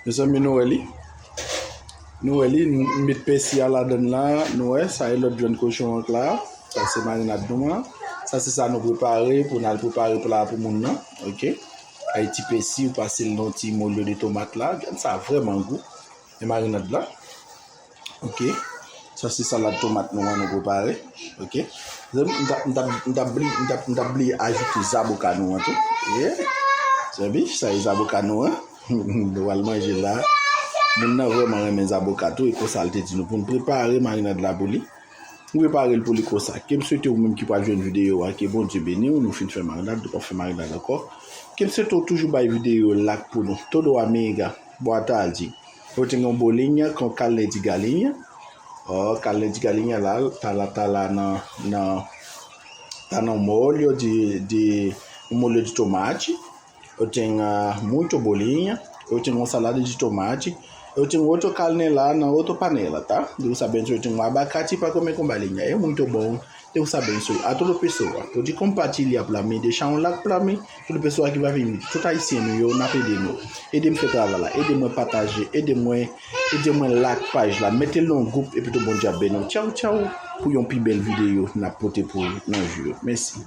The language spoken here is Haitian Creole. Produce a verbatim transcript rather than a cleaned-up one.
Mezanmi, nou wè li. Nou wè li, m met pèsi a ladann la. Nou wè, sa e lòt vyann kochon an k la. Sa se marinad nou an. Sa se sa nou prepare pou n al prepare pla a pou moun nan. Oke. Ay ti pèsi, ou pase l nan ti molyo de tomat la. Gad sa, vrèman gou. E marinad la. Oke. Sa se salad tomat nou an nou prepare. Oke. Zanmi, m t ap, m t ap, m t ap bli-, m t ap, m t ap bliye ajoute zaboka nou an tou. Yeah. Zanmi, sa e zaboka nou an. Nou al manje la. Moun nan vrèman renmen zaboka tou, e konsa l te di nou pou n prepare marinad la pou li. Nou prepare l pou li konsa. Ke m swete ou menm ki pral jwenn videyo a, ke Bondye beni w, nou fin fè marinad, nou p ap fè marinad ankò. Ke m swete w toujou bay videyo lak pou nou. Todo amiga, boa tarde. Yo te gen yon bolinya con carne de galinha. Oh, carne de galinha la, tá lá, tá lá na, na, tá no molho de, de, no molho de tomate. Eu tenho, ah, muito bolinha. Eu tenho uma salada de tomate. Eu tenho outro carne lá na outra panela, tá? Deus abençoe. Eu tenho um abacate para comer com bolinha. É muito bom. Deus abençoe a toda pessoa. Pode compartilhar para mim, deixar um like para mim. Toda pessoa que vai vir. Tout ayisyen nou yo, n ap ede nou. Ede m fè travay la. Ede mwen pataje. Ede mwen, ede mwen like paj la. Mete l nan gwoup epi tou Bondye ap beni w. Tchaw, tchaw. Pou yon pi bèl videyo n ap pote pou ou nan jou yo. Mèsi.